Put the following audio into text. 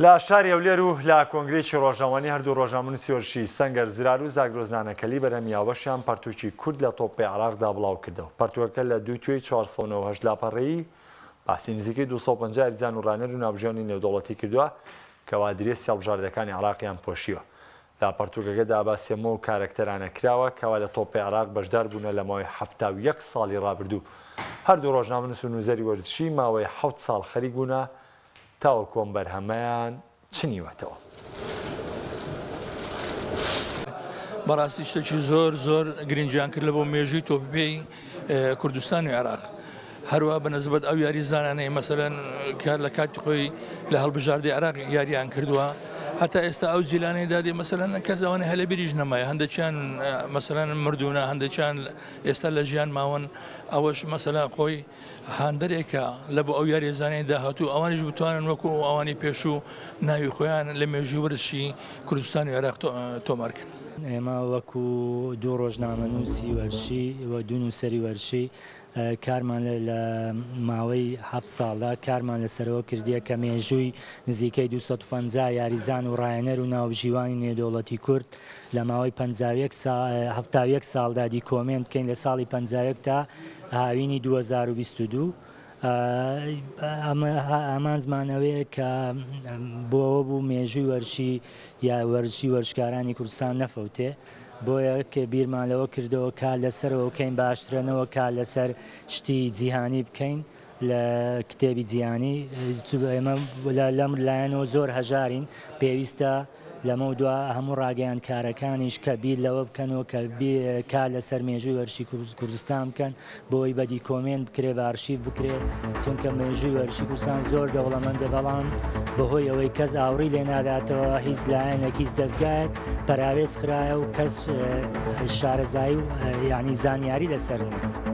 لە شاری هەولێر و لە کۆنگرەیەکی ڕۆژنامەوانی هەردوو ڕۆژنامەنووسی وەرزشی سەنگەر زرار و زاگرۆس نانەکەلی بەرهەمی هاوبەشیان پەرتووکی کورد لە تۆپی عێراقدا بڵاوکردەوە. پەرتووکەکە لە دوو توێی 498 لاپەڕەیی باسی نزیکەی 250 یاریزان و ڕاهێنەر و ناوبژیوانی نێودەوڵەتی کردووە کەوا درێسی هەڵبژاردەکانی عێراقیان پۆشیوە. لە پەرتووکەکەدا باسی هەموو ئەو کارەکتەرانە کراوە کەوا لە تۆپی عێراق بەشدار بوونە لە ماوەی 71 ساڵی ڕابردوو. هەردوو ڕۆژنامەنووس و نووسەری وەرزشی ماوەی حەوت ساڵ خەریک بوونە تاوەکو ئەم بەرهەمەیان چنیوەتەوە. بەڕاستی شتێکی زۆر زۆر گرنگیان کرد لە بۆ مێژووی تۆپی پێی کوردستان و عێراق. هەروە بە نسبەت ئەو یاریزانانەی مەسەلەن کە لە کاتی خۆی لە هەڵبژاردەی عێراق یاریان کردووە هەتا ئێستا ئەو جیلانەی دادێ مەسەلەن کەس ئەوانە هەلە بیریش نەمایە هەندێکیان مەسەلەن مردوونە هەندێکیان ئێستا لە ژیان ماون ئەوەش مەسەلەن خۆی هاندەرێکە لە بۆ ئەو یاریزانانی داهاتوو ئەوانیش بتوانن وەکو ئەوانی پێشوو ناوی خۆیان لە مێژووی وەرزشی کوردستان و عێراق تۆمار کەن. ئێمە وەکو دوو ڕۆژنامەنووسی وەرزشی و دوو نووسەری وەرزشی کارمان لە ماوەی حەفت ساڵدا کارمان لەسەرەوە کردیە کە مێژووی نزیکەی 250 یاریزان و ڕاهێنەر و ناوبژیوانی نێودەوڵەتی کورد لە ماوەی 71 ساڵدا دیکۆمێنت بکەین لە ساڵی 51 تا هاوینی 2022 ئامانجمان ئەوەیە کە بۆ ئەوە بوو مێژووی وەرزشی یا وەرزشی وەرزشکارانی کوردستان نەفەوتێ بۆیە کە بیرمان لەوە کردەوە کار لەسەرەوە بکەین باشترە نەوەک کار لەسەر شتی جیهانی بکەین لە کتێبی جیهانی ئێمە لەم لایەنەوە زۆر هەژارین پێویستە لەمەودوا هەموو ڕاگەیاندکارەکانیش کە بیر لەوە بکەنەوە کە کار لەسەر مێژووی وەرزشی کوردستان بکەن بۆی بە دیکۆمێنت بکرێ بە ئەرشیف بکرێ چونکە مێژووی وەرزشی کوردستان زۆر دەوڵەمەندە بەڵام بەهۆی ئەوەی کەس ئاوڕی لێ ناداتەوە هیچ لایەنێک هیچ دەزگایەک پەراوێز خرایە و کەس شارەزایی و یعنی زانیاری لەسەر نییە.